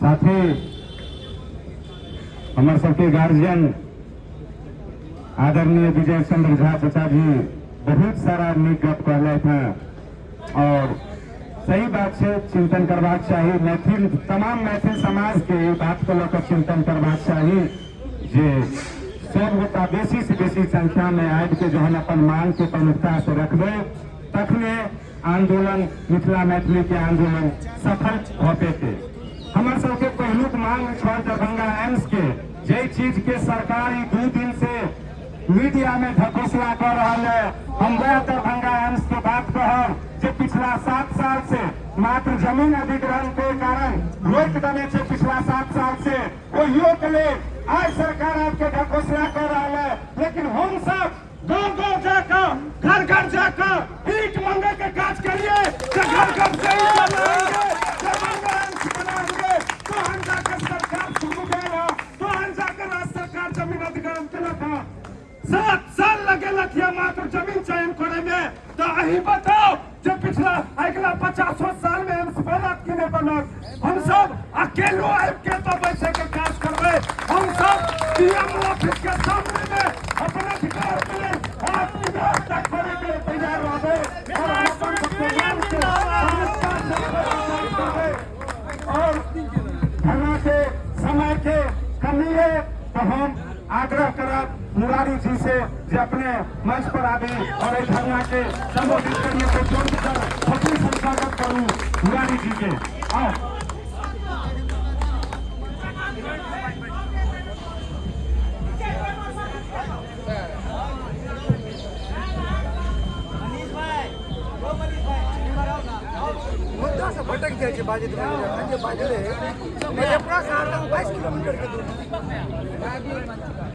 साथे हमर सबके गार्जियन आदरणीय विजय चंद्र झा चचा जी बहुत सारा नीक गप कहलथि हँ और सही बात छै। चिंतन करबाक चाही मैथिल, तमाम मैथिल समाज के ई बात को लऽ कऽ चिंतन करबाक चाही जे सब गोटा बेसी से बेसी संख्या में आबि के जहन अपन मांग के प्रमुखता से रखबै, तखने आंदोलन, मिथिला मैथिली के आंदोलन सफल भऽ पेतै। हमर सबके पहिलुक मांग छल दरभंगा एम्स के। जाहि चीज के सरकार ई 2 दिन से मीडिया में ढकोसला कर रहल है, हम वह दरभंगा एम्स के बात कहब जे पिछला 7 साल से मात्र जमीन अधिग्रहण के कारण रोक देने छै। पिछला 7 साल से ओहियो के लेल आज सरकार आपके ढकोसला कर रहल है, लेकिन हम सब गांव गांव जाकर, घर घर जाकर ईट मांगे के काज करिए कि घर घर से ईट लाएंगे, दरभंगा एम्स बनाएंगे। तो हम जाकर सरकार शुरू गया, तो हम जाकर राज्य सरकार जमीन अधिग्रहण केलक हँ। 7 साल लगेलक यऽ मात्र जमीन चयन करे में। तो अही बताओ जे पिछला अगला 50 साल में एम्स बनत कि नहि बनत? हम सब अकेलो आबि के तो बैसे के काज करबै। हम सब पीएम ऑफिस के सामने में अपन अधिकार के लेल हाथ विरोध तक करे के तैयार रहबै और हम अपन सबके मांग के प्रमुखता से रखै के काज करबै। और धरना के समय के कमी है, तो हम आग्रह करब मुरारी जी से जे अपने मंच पर आबी और एहि धरना के संबोधित करिए। तो जोरदार थपड़ी से स्वागत करू मुरारी जी के। आओ। मुद्दा से भटक जाइ छै। बाजैत बाजैत एखन जे बाजलै, मधेपुरा सहरसा 22 किलोमीटर के दूरी।